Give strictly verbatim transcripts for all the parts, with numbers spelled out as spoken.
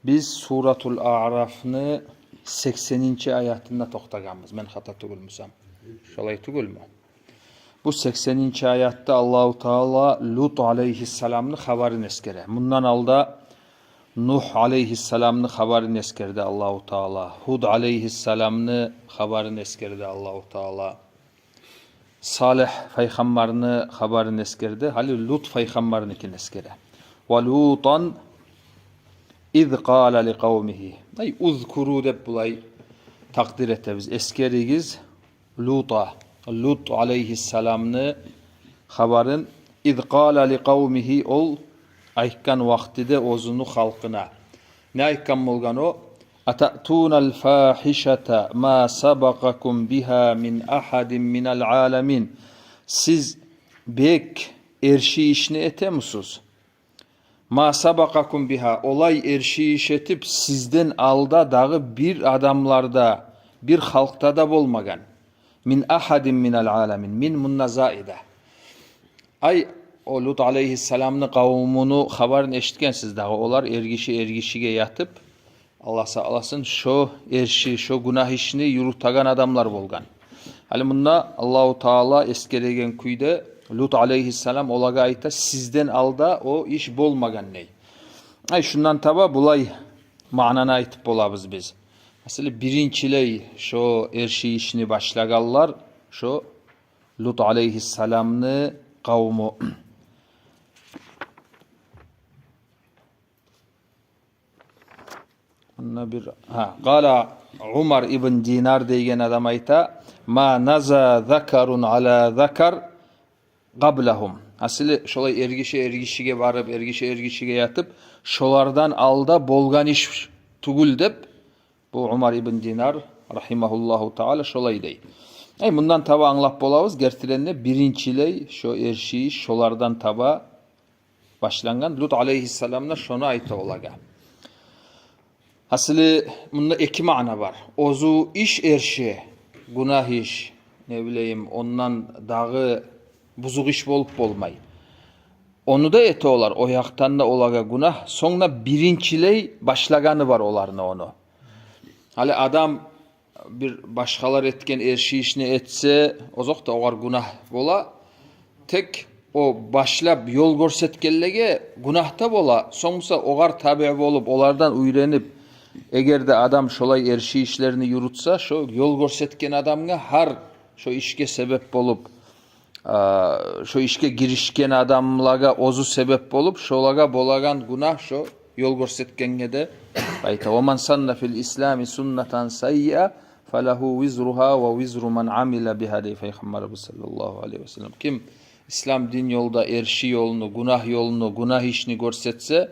Биз Суратул Аърафны сексенинчи аятында токътагъанбыз, мен хата тюгюлмюсем. Шолай тюгюлмю? Бу сексенинчи аятда Аллагьу Таала Лут алейгьиссаламны хабарын эсгере. Мундан алда Нугь алейгьиссаламны хабарын эсгерди Аллагьу Таала. Гьуд алейгьиссаламны хабарын эсгерди Аллагьу Таала. Салигь пайхаммарны хабарын эсгерди. Гьали Лут пайхаммарныкин эсгере. «Ва Лутан из къала ли къавмигьи». Ай, «узкуру» деп булай такъдир этебиз. Эсгеригиз Лута, Лут алейгьиссаламны хабарын. «Из къала ли къавмигьи», ол айтгъан вакътиде оьзюню халкъына. Не айтгъан болгъан о? «Атаътунал фагьишата ма сабакъакум бигьа мин агьадин минал аламин». Сиз бек эрши ишни этемисиз? «Ма сабакъакум бигьа», олай эрши иш этип сизден алда дагъы бир адамларда, бир халкъда да болмагъан. «Мин агьадин минал аламин». «Мин» мунда заида. Ай, о Лут алейгьиссаламны къавмуну хабарын эшитгенсиз дагъы. Олар эргиши эргишиге ятып, Аллагь сакъласын, шо эрши, шо гюнагь ишни юрютеген адамлар болгъан. Гьали мунда Аллагьу Таала эсгереген кюйде Лут алейгьиссалам олагъа айта, сизден алда о иш болмагъан дей. Ай, шундан таба булай маънаны айтып болабыз биз. Масала, биринчилей шо эрши ишни башлагъанлар шо Лут алейгьиссаламны къавму. Мунда бир, гьа, къала Умар ибн Динар деген адам айта: «Ма наза закарун ала закар къаблагьум». Асылы шолай эргиши эргишиге барып, эргиши эргишиге ятып, шолардан алда болгъан иш тюгюл деп, бу Умар ибн Динар, рагьимагьуллагьу таала, шолай дей. Ай, мундан таба англап болабыз, гертиден де биринчилей шо эрши иш шолардан таба башлангъан. Лут алейгьиссалам да шону айта олагъа. Асылы мунда эки маъна бар. Оьзю иш эрши, гюнагь иш, не билейим, ондан дагъы бузукъ иш болуп болмай. Ону да эте олар, о якъдан да олагъа гюнагь. Сонг да биринчилей башлагъаны бар оланы ону. Гьали адам бир башгъалар этген эрши ишни этсе, озокъда, огъар гюнагь бола. Тек о башлап ёл гёрсетгенлеге гюнагь да бола. Сонг буса огъар табиъ болуп, олардан уьйренип, эгер де адам шолай эрши ишлерни юрютсе, шо ёл гёрсетген адамгъа, гьар шо ишге себеп болуп, а, шо ишге гиришген адамлагъа оьзю себеп болуп, шолагъа болагъан гюнагь шо ёл гёрсетгенге де. Айта: «Ва ман санна фил ислами суннатан саййиа, фалагьу визругьа ва визру ман амила бигьа», — дей Пайхаммарыбыз саллаллагьу алайгьи ва саллам. Ким ислам дин ёлда эрши ёлну, гюнагь ёлну, гюнагь ишни гёрсетсе,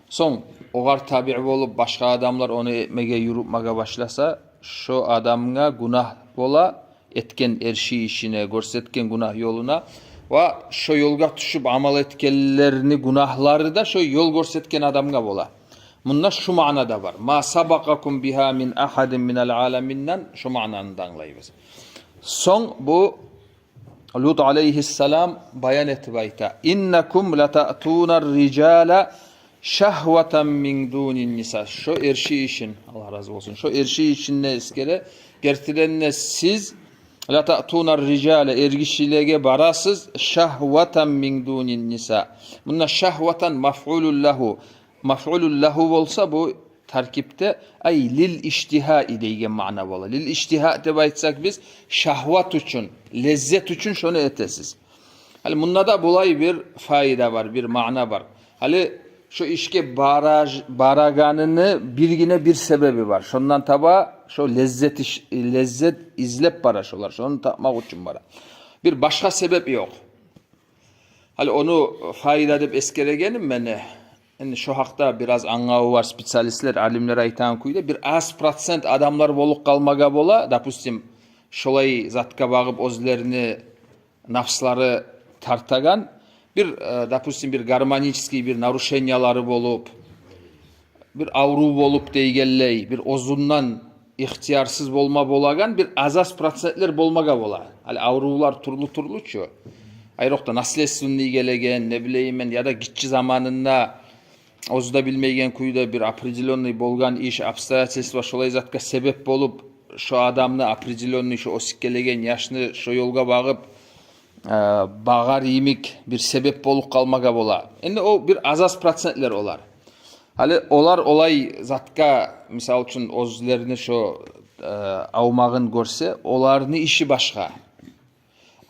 сонг огъар табиъ болуп, башгъа адамлар ону этмеге, юрютмеге башласа, шо адамгъа гюнагь бола, этген эрши ишине, гёрсетген гюнагь ёлуна, ва шо ёлгъа тюшюп амал этгенлерини гюнагьлары да шо ёл гёрсетген адамгъа бола. Мунда шу маъна да бар. «Ма сабакъакум бигьа мин агьадин минал аламин»ден шу маънаны да англайбыз. Сонг бу Лут алейгьиссалам баян этип айта: «Иннакум латаътунар рижала шагьватан мин дунин ниса». Шо эрши ишин, Аллагь рази болсун, шо эрши ишин де эсгере. Гертиден де сиз «латаътунар рижала», эргишилеге барасыз, «шагьватан мин дунин ниса». Мунда «шагьватан» мафъулун лагьу. Мафъулун лагьу болса, бу таркибде, ай, «лил иштигьаи» деген маъна бола. «Лил иштигьа» деп айтсакъ биз, шагьват учун, леззет учун шону этесиз. Гьали мунда да булай бир файда бар, бир маъна бар. Гьали шо ишге бараж-, барагъаныны биргине бир себеби бар. Шондан таба шо леззет иш-, леззет излеп бара шолар. Шону тапмакъ учун бара. Бир башгъа себеп ёкъ. Гьали ону файда деп эсгерегеним мен, энди шо гьакъда бираз англаву бар специалистлер, алимлер айтагъан кюйде, бир аз процент адамлар болуп къалмагъа бола, допустим, шолай затгъа багъып оьзлерини нафслары тартагъан, бир, э, допустим, бир гармонический бир нарушениялары болуп, бир аврув болуп дейгенлей, бир оьзюнден ихтиярсыз болма болагъан бир аз-аз процентлер болмагъа бола. Гьали аврувлар тюрлю-тюрлю чю. Айрокъда наследственный гелеген, не билейим мен, яда гиччи заманында оьзю де билмейген кюйде бир определённый болгъан иш, обстоятельство шолай затгъа себеп болуп, шо адамны, определённый шо оьсюп гелеген яшны шо ёлгъа багъып, э, багъар йимик бир себеп болуп къалмагъа бола. Энди о бир аз-аз процентлер олар. Гьали олар олай затгъа, мисал учун, оьзлерини шо, э, авмагъын гёрсе, оларны иши башгъа.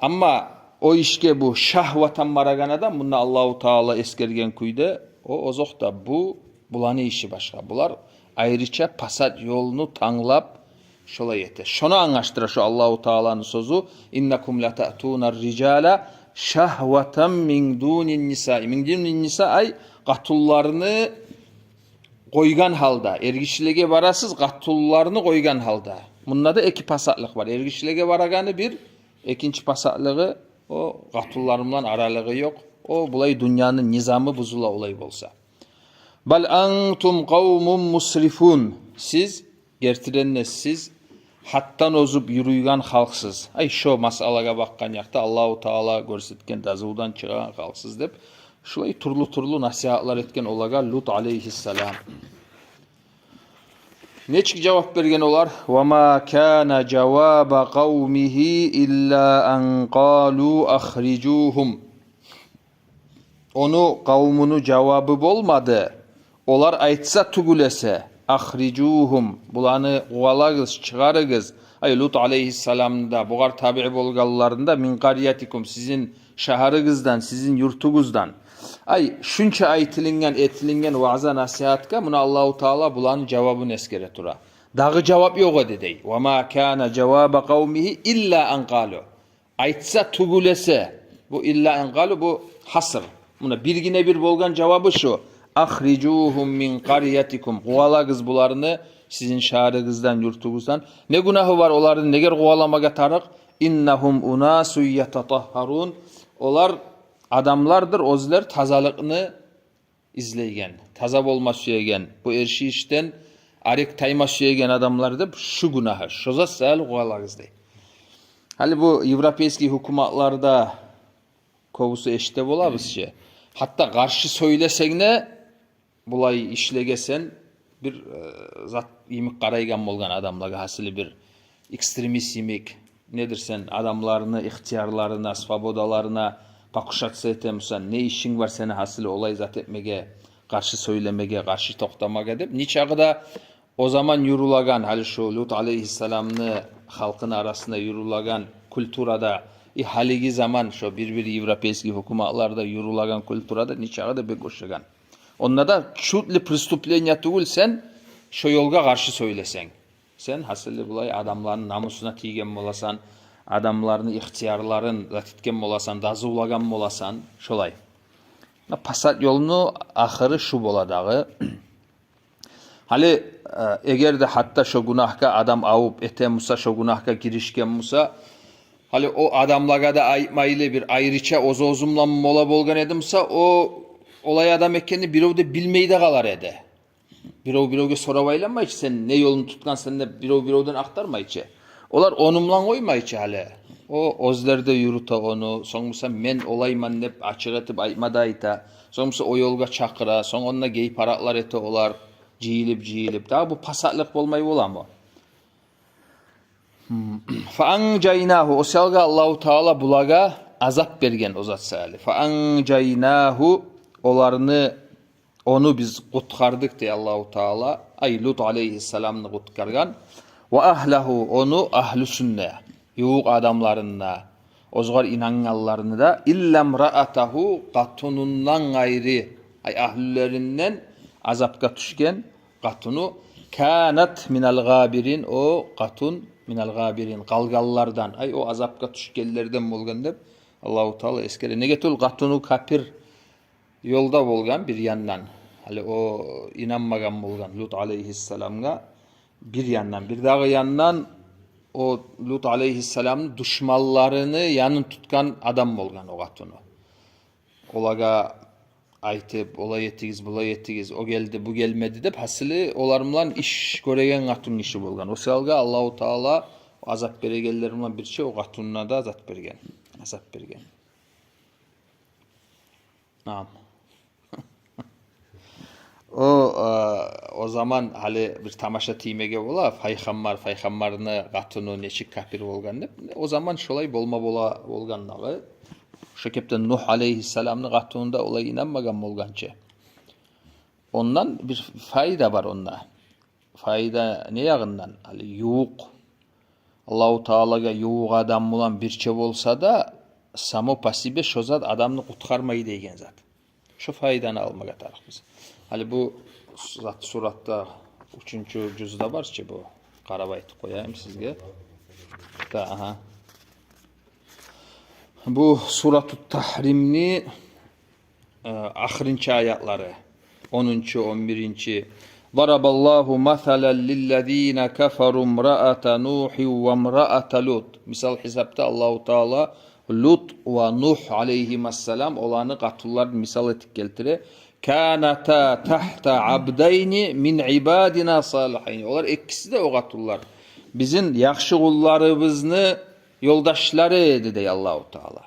Амма о ишге бу шагьватан барагъан адам, мунда Аллагьу Таала эсгерген кюйде, о озокъда, бу, буланы иши башгъа. Булар айрыча пасат ёлну танглап, шолай эте. Шону англашдыра шо Аллагьу Тааланы сёзю: «Иннакум латаътуна ррижала шагьватан мин дунин ниса». Мин дунин ниса, ай, къатунларны къойгъан гьалда. Эргишилеге барасыз, къатунларны къойгъан гьалда. Мунда да эки пасатлыкъ бар. Эргишилеге барагъаны бир, экинчи пасатлыгъы, о къатунлар булан аралыгъы ёкъ. О булай дюньяны низамы бузула олай болса. «Бал антум къавмун мусрифун». Сиз, гертиден де, сиз гьаддан озуп юрюйген халкъсыз. Ай, шо масъалагъа бакъгъан якъда Аллагьу Таала гёрсетген дазувдан чыгъагъан халкъсыз деп, шулай тюрлю-тюрлю насигьатлар этген олагъа Лут алейгьиссалам. Нечик жавап берген олар? «Ва ма кана жаваба къавмигьи илла ан къалу ахрижугьум». Ону къавмуну жавабы болмады, олар айтса тюгюл эсе: «Ахрижугьум, буланы къувалагъыз, чыгъарыгъыз». Ай, Лут алейгьиссаламны да, бугъар табиъ болгъанларны да, «мин къарьятикум, сизин шагьарыгъыздан, сизин юртугъуздан». Ай, шунча айтылынгъан, этилинген ваъза-насигьатгъа муна Аллагьу Таала буланы жавабын эсгере тура. Дагъы жавап ёкъ эди дей. «Ва ма кана жаваба къавмигьи илла ан къалу». Айтса тюгюл эсе. Бу «илла ан къалу», бу гьаср. Муна биргине-бир болгъан жавабы шу: «Ахрижугьум мин къарьятикум». Къувалагъыз буланы сизин шагьарыгъыздан, юртугъуздан. Не гюнагьы бар оланы, негер къуваламагъа тарыкъ? «Иннагьум унасун ятатагьгьарун». Олар адамлардыр, оьзлер тазалыкъны излейген, таза болма сюеген, бу эрши ишден арек тайма сюеген адамлар деп, шу гюнагьы, шо зат саялы къувалагъыз дей. Гьали бу европейский гьукуматларда кёбюсю эшите болабыз чы. Гьатта къаршы сёйлесенг де, булай ишлеге сен бир, э, зат йимик къарайгъан болгъан адамлагъа, гьасили бир экстремист йимик. Недир сен адамланы ихтиярларына, свободаларына покушаться этемисен, не ишинг бар сени гьасили олай зат этмеге, къаршы сёйлемеге, къаршы токътамагъа деп. Нечакъы да о заман юрюлеген, гьали шу Лут алейгьиссаламны халкъыны арасында юрюлеген культурада, и гьалиги заман шо бир-бир европейский гьукуматларда юрюлеген культурада нечакъы да бек ошагъан. Онда да чуть ли преступление тюгюл сен шо ёлгъа къаршы сёйлесенг. Сен гьасили булай адамланы намусуна тийген боласан, адамланы ихтиярларын зат этген боласан, дазулагъан боласан, шолай. Пасат ёлну ахыры шу бола дагъы. Гьали, э, эгер де гьатта шо гюнагьгъа адам авуп эте буса, шо гюнагьгъа гиришген буса, гьали о адамлагъа да айтмайлы, бир айрыча оьз-оьзю булан бола болгъан эди буса, о олай адам экенни бирев де билмей де къалар эди. Бирев биревге сорап айланмай чы, сен не ёлну тутгъансан деп бирев биревден ахтармай чы. Олар ону булан къоймай чы гьали. О оьзлер де юрюте ону. Сонг буса мен олайман деп ачыкъ этип айтма да айта. Сонг буса о ёлгъа чакъыра. Сонг онда гей-паракълар эте олар. Жыйылып-жыйылып. Дагъы бу пасатлыкъ болмай боламы? Фа анжайнагьу, о саялгъа Аллагьу Таала булагъа азап берген о зат саялы. Фа анжайнагьу, оланы, ону биз къутгъардыкъ дей Аллагьу Таала. Ай, Лут алейгьиссаламны къутгъаргъан. Ва агьлагьу, ону агьлюсюн де, ювукъ адамларын да, оьзюгер инангъанларын да, илламраатагьу, къатынындан къайры, ай, агьлюлеринден азапгъа тюшген къатыны, канат минал гъабирин, о къатын минал гъабирин, къалгъанлардан, ай, о азапгъа тюшгенлерден болгъан деп Аллагьу Таала эсгере. Неге тюгюл, къатыны капир ёлда болгъан бир яндан. Гьали о инанмагъан болгъан Лут алейгьиссаламгъа бир яндан. Бир дагъы яндан о Лут алейгьиссаламны душманларыны янын тутгъан адам болгъан о къатыны. Олагъа айтып, олай этигиз, булай этигиз, о гелди, бу гелмеди деп, гьасили олар булан иш гёреген къатынгиши болгъан. О саялгъа Аллагьу Таала азап берегенлер булан бирче о къатынына да азап берген. Азап берген. Наам. О, э, о заман гьали бир тамаша тиймеге бола, пайхаммар, пайхаммарны къатыны нечик капир болгъан деп. О заман шолай болма бола болгъан дагъы. Шо кепде Нугь алейгьиссаламны къатыны да олай инанмагъан болгъан чы. Ондан бир файда бар онда. Файда не ягъындан? Гьали ювукъ, Аллагьу Таалагъа ювукъ адам булан бирче болса да, само по себе шо зат адамны къутгъармай деген зат. Шо файданы алмагъа тарыкъбыз. Гьали бу зат суратда уьчюнчю жузда бар чы бу. Къарап айтып къояйым сизге. Да, агьа. Бу Суратут Тагьримни, э, ахырынчы аятлары. Онунчу, он биринчи. ضرب الله مثلا للذين كفروا امرأة نوح وامرأة لوط. Мисал гьисапда Аллагьу Таала Лут ва Нугь алейгьимассалам, оланы къатынларын мисал этип гелтире. كانتا تحت عبدين من عبادنا الصالحين. Олар экиси де, о къатынлар, бизин яхшы къулларыбызны ёлдашлары эди дей Аллагьу Таала.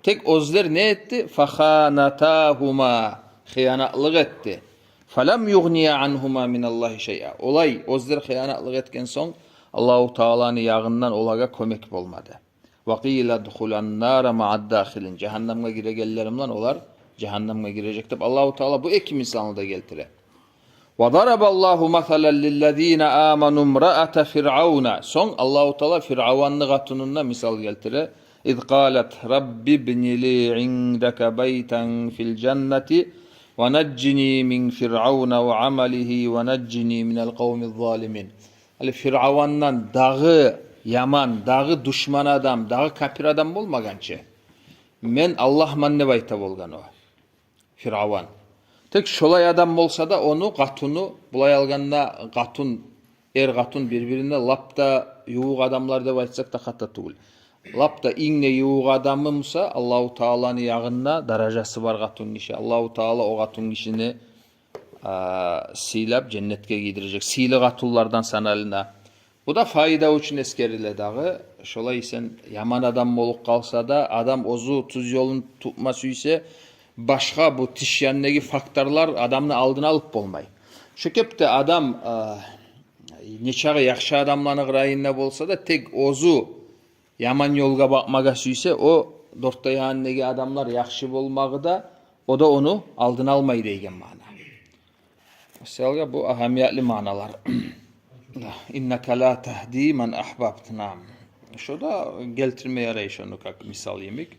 Тек оьзлер не этди? فخانتاهما, хыянатлыкъ этди. فلم يغنيا عنهما من الله شيئا. Олай оьзлер хыянатлыкъ этген сонг, Аллагьу Тааланы ягъындан олагъа кёмек болмады. وقيل ادخلا النار مع الداخلين. Жагьаннамгъа гирегенлер булан олар жагьаннамгъа гирежек деп Аллагьу Таала бу эки мисалны да гелтире. وضرب الله مثلا للذين آمنوا امرأة فرعون. Сонг Аллагьу Таала Фиръаванны къатынына мисал гелтире. إذ قالت رب ابن لي عندك بيتا في الجنة ونجني من فرعون وعمله ونجني من القوم الظالمين. Гьали Фиръавандан дагъы яман, дагъы душман адам, дагъы капир адам болмагъан чы. Мен Аллагьман деп айта болгъан о Фиръаван. Тек шолай адам болса да, ону къатыны, булай алгъанда, къатын, эр-къатын бир-бирине лап да ювукъ адамлар деп айтсакъ да хата тюгюл. Лап да инг де ювукъ адамы буса, Аллагьу Тааланы ягъында даражасы бар къатын гиши. Аллагьу Таала о къатын гишини, а, сыйлап, женнетге гийирежек. Сыйлы къатынлардан санала. Бу да файда учун эсгериле дагъы. Шолай сен яман адам болуп къалса да, адам оьзю тюз ёлун тутма сюйсе, башгъа бу тыш яндагъы факторлар адамны алдын алып болмай. Шо кепде адам, а, нечакъы яхшы адамланы къырыйында болса да, тек оьзю яман ёлгъа бакъмагъа сюйсе, о дёрт де янындагъы адамлар яхшы болмагъы да, о да ону алдын алмай деген маъна. Мисалгъа, бу агьамиятлы маъналар. إنك لا تهدي من أحببت, наам. Шо да гелтирме ярай шону как мисал йимик.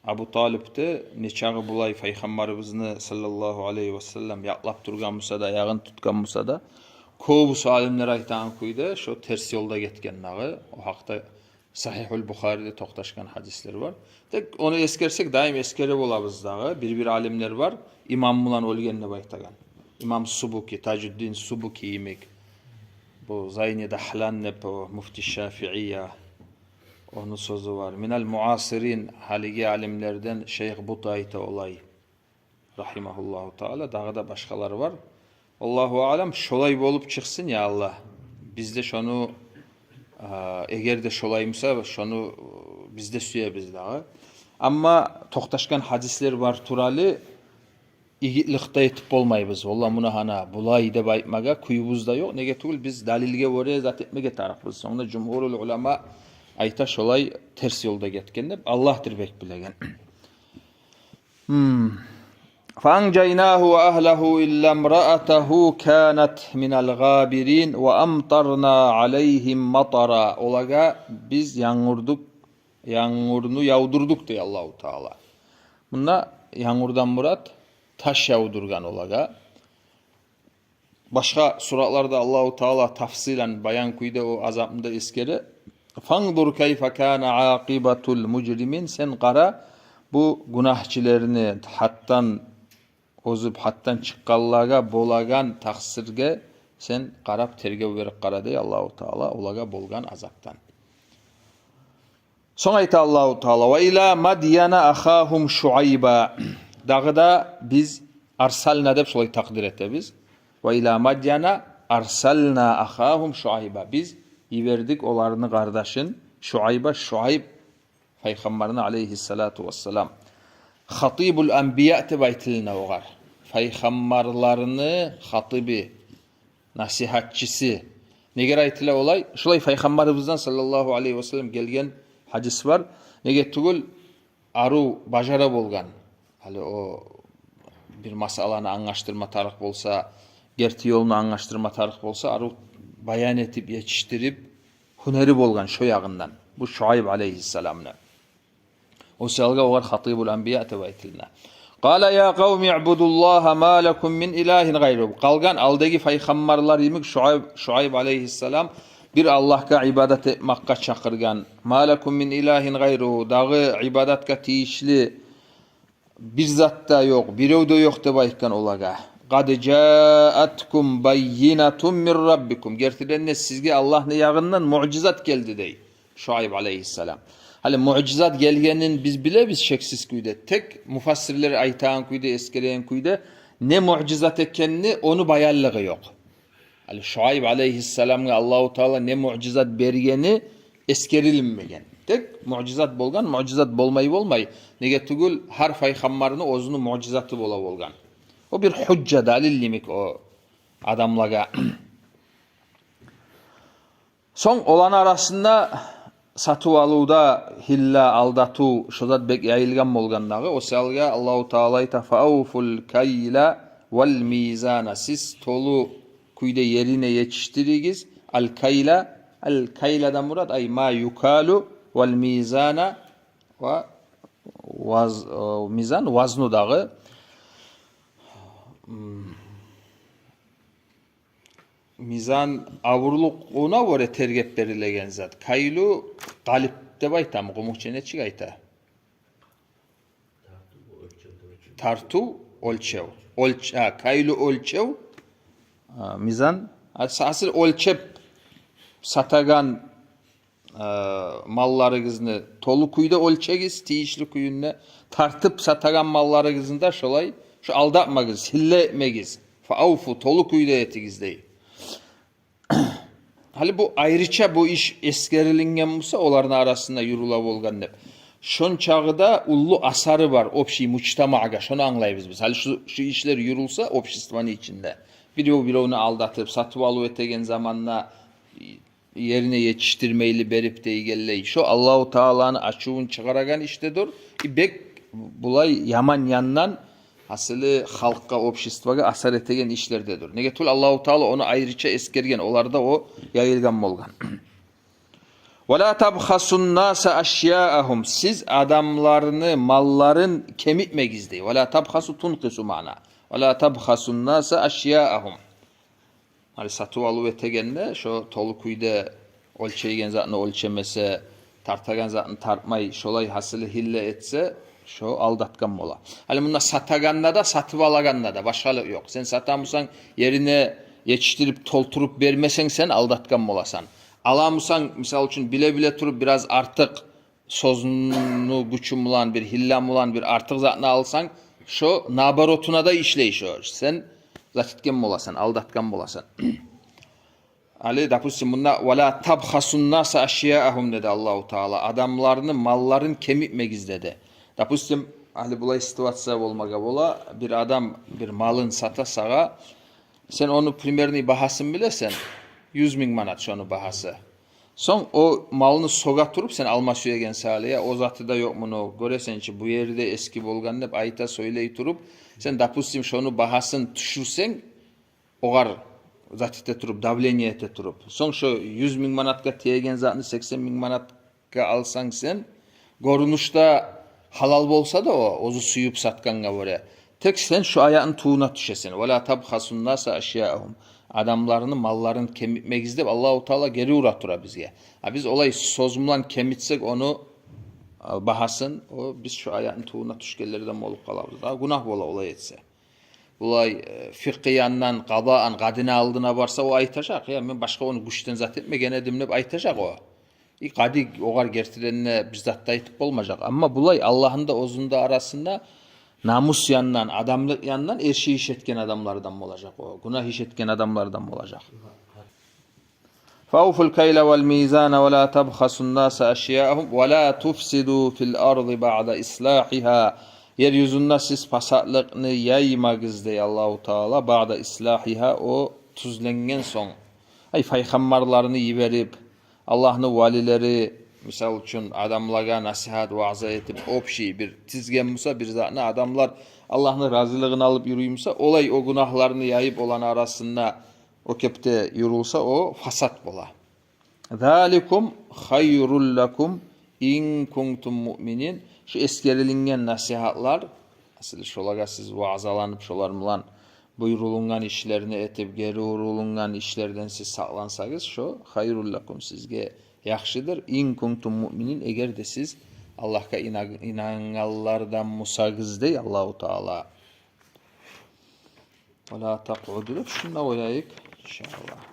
Абу Талип де нечакъы булай Пайхаммарыбызны саллаллагьу алайгьи ва саллам якълап тургъан буса да, аягъын тутгъан буса да, кёбюсю алимлер айтагъан кюйде, шо терс ёлда гетген дагъы. О гьакъда Сагьигьул Бухариде токъташгъан гьадислер бар. Тек ону эсгерсек, дайым эсгере болабыз дагъы. Бир-бир алимлер бар, имам булан оьлген деп айтагъан. Имам Субуки, Тажуддин Субуки йимик. Бу Зайни Дагьлан деп, о муфти Шафиия. Ону сёзю бар. Минал муасирин, гьалиги алимлерден Шейх Бут айта олай, рагьимагьуллагьу таала, дагъы да башгъалар бар. Аллагьу аълам, шолай болуп чыкъсын, я Аллагь. Биз де шону, а, эгер де шолай буса, шону, э, биз де сюебиз дагъы. Амма токъташгъан гьадислер бар туралы, игитлик де этип болмайбыз. Валлагь, муна гьана булай деп айтмагъа кюйюбюз де ёкъ. Неге тюгюл, биз далилге гёре зат этмеге тарыкъбыз. Сонг да жумгьурул улама айта шолай терс ёлда гетген деп, Аллагьдыр бек билеген. Гьм. فأنجيناه وأهله إلا امرأته كانت من الغابرين وأمطرنا عليهم مطرا. Олагъа биз янгурдукъ, янгурну явдурдукъ, дей Аллагьу Таала. Мунда янгурдан мурат таш явдургъан олагъа. Башгъа суратларда Аллагьу Таала тафсилан, баян кюйде о азапны да эсгере. فانظر كيف كان عاقبة المجرمين. Сен къара, бу гюнагьчыланы гьатдан озуп, гьатдан чыкъгъанлагъа болагъан такъсирге сен къарап, тергев берип къара, дей Аллагьу Таала, олагъа болгъан азапдан. Сонг айта Аллагьу Таала: وإلى مدين أخاهم شعيبا. Дагъы да биз арсална деп шолай такъдир этебиз. وإلى مدين أرسلنا أخاهم شعيبا. Биз йибердик оланы къардашын Шуайба, Шуайб пайхаммарны, алейгьиссалату вассалам. Хатибул анбия деп айтылына огъар. пайхаммарларыны хатиби, насигьатчысы. Неге айтыла олай? Шулай Пайхаммарыбыздан саллаллагьу алайгьи васаллам гелген гьадис бар. Неге тюгюл, арив бажара болгъан. Гьали о бир масъаланы англашдырма тарыкъ болса, герти ёлну англашдырма тарыкъ болса, арив баян этип, етишдирип, гьюнери болгъан шо ягъындан. Бу Шуайб алайгьиссаламны. О саялгъа огъар хатибул анбия деп айтылына. Къала я къавми ибудуллагьа ма лакум мин илагьин гъайру. Къалгъан алдагъы пайхаммарлар йимик Шуайб, Шуайб алайгьиссалам бир Аллагьгъа ибадат этмакъгъа чакъыргъан. Ма лакум мин илагьин гъайру. Дагъы ибадатгъа тийишли бир зат да ёкъ, бирев де ёкъ деп айтгъан олагъа. Къад жааткум баййинатун мин раббикум. Гертиден де сизге Аллагьны ягъындан муъжизат гелди дей Шуайб алайгьиссалам. Гьали муъжизат гелгенин биз билебиз шексиз кюйде. Тек муфассирлер айтагъан кюйде, эсгереген кюйде не муъжизат экенни, ону баянлыгъы ёкъ. Гьали Шуайб алайгьиссаламгъа Аллагьу Таала не муъжизат бергени эсгерилинмеген. Тек муъжизат болгъан, муъжизат болмай болмай. Неге тюгюл, гьар пайхаммарны оьзюню муъжизаты бола болгъан. О бир гьужжа, далил йимик о адамлагъа. Сонг оланы арасында сатыв-алывда гьилла, алдатыв, шо зат бек яйылгъан болгъан дагъы. О саялгъа Аллагьу Таала айта: «Фаавфул кайла вал мизана». Сиз толу кюйде ерине етишдиригиз. Ал кайла, ал кайладан мурат, ай, ма юкалу, вал мизана, ва ваз-, э, мизан, вазну дагъы. М. Мизан авурлугъуна гёре тергеп берилеген зат. Кайлу къалип деп айтамы, къумукъча нечик айта? Тартыв, оьлчев. Оьлч-, а, кайлу, оьлчев, а, мизан. Ас-, асыл оьлчеп сатагъан, а, малларыгъызны толу кюйде оьлчегиз, тийишли кюйюнде тартып сатагъан малларыгъызны да шолай, шо алдатмагъыз, гьилла этмегиз. Фаавфу, толу кюйде этигиз дей. Гьали бу айрыча бу иш эсгерилинген буса, оланы арасында юрюле болгъан деп, шончакъы да уллу асары бар общий мужтамагъа, шону англайбыз биз. Гьали шу, шу ишлер юрюлсе обществону ичинде, бирев биревню алдатып, сатып-алыв этеген заманда ерине етишдирмейли берип дейгенлей, шо Аллагьу Тааланы ачувун чыгъарагъан ишдедир. И бек булай яман яндан асылы халкъгъа, обществогъа асар этеген ишлердедир. Неге тюгюл, Аллагьу Таала ону айрыча эсгерген, оларда о яйылгъан болгъан. «Ва ла табхасун наса ашяагьум». Сиз адамланы малларын кемитмегиз дей. «Ва ла табхасу» тункъису маъна. «Ва ла табхасун наса ашяагьум». Гьали сатып-алыв этегенде шо толу кюйде оьлчейген затны оьлчемесе, тартагъан затны тартмай, шолай асылы гьилла этсе, шо алдатгъан бола. Гьали мунда сатагъанда да, сатып алагъанда да башгъалыкъ ёкъ. Сен сатамысан, ерине етишдирип, толтуруп бермесенг, сен алдатгъан боласан. Аламысан, мисал учун, биле-биле туруп бираз артыкъ, сёзню гючю булан, бир гьилла булан бир артыкъ затны алсанг, шо наоборотуна да ишлей шо. Сен зат этген боласан, алдатгъан боласан. Гьали, допустим, мунда «Ва ла табхасун наса ашяагьум» деди Аллагьу Таала. Адамланы малларын кемитмегиз деди. Допустим, гьали булай ситуация болмагъа бола. Бир адам бир малын сата сагъа. Сен ону примерный багьасын билесен. Юз минг манат шону багьасы. Сонг о малны сёге туруп, сен алма сюеген саялы, я, о заты да ёкъ муну, гёресен чи, бу ери де эски болгъан деп айта, сёйлей туруп, сен, допустим, шону багьасын тюшюрсенг, огъар зат эте туруп, давление эте туруп, сонг шо юз минг манатгъа тиеген затны сексен минг манатгъа алсанг сен, гёрюнюшде гьалал болса да о, оьзю сююп сатгъангъа гёре, тек сен шо аятны тувуна тюшесен. «Ва ла табхасун наса ашяагьум». Адамланы малларын кемитмегиз деп Аллагьу Таала гери ура тура бизге. А биз олай сёз булан кемитсек ону, а, багьасын, о, биз шо аятны тувуна тюшгенлерден болуп къалабыз. Дагъы гюнагь бола олай этсе. Булай, э, фикъгьи яндан къадаан къадини алдына барса, о айтажакъ: «Я, мен башгъа ону гючден зат этмеген эдим», — деп айтажакъ о. И къади огъар гертиден де бир зат да айтып болмажакъ. Амма булай Аллагьны да, оьзюню де арасында намус яндан, адамлыкъ яндан эрши иш этген адамлардан болажакъ о, гюнагь иш этген адамлардан болажакъ. «Фаавфул кайла вал мизана ва ла табхасун наса ашяагьум ва ла туфсиду фил арди баъда ислахьигьа». Ер юзюнде сиз пасатлыкъны яймагъыз, дей Аллагьу Таала, баъда ислагьигьа, о тюзленген сонг. Ай, пайхаммарларны йиберип, Аллагьны валилери, мисал учун, адамлагъа насигьат, ваъза этип, общий бир тизген буса бир затны, адамлар Аллагьны разилигин алып юрюй буса, олай о гюнагьларны яйып, оланы арасында о кепде юрюлсе, о фасат бола. «Заликум хайрул лакум ин кунтум муъминин». Шу эсгерилинген насигьатлар, асылы шолагъа сиз ваъзаланып, шолар булан буйрулунгъан ишлерни этип, гери урулунгъан ишлерден сиз сакълансагъыз, шо хайрул лакум, сизге яхшыдыр. «Ин кунтум муъминин», эгер де сиз Аллагьгъа ина-, инангъанлардан бусагъыз, дей Аллагьу Таала. «Ва ла такъуду» деп шунда къояйыкъ, иншааллагь.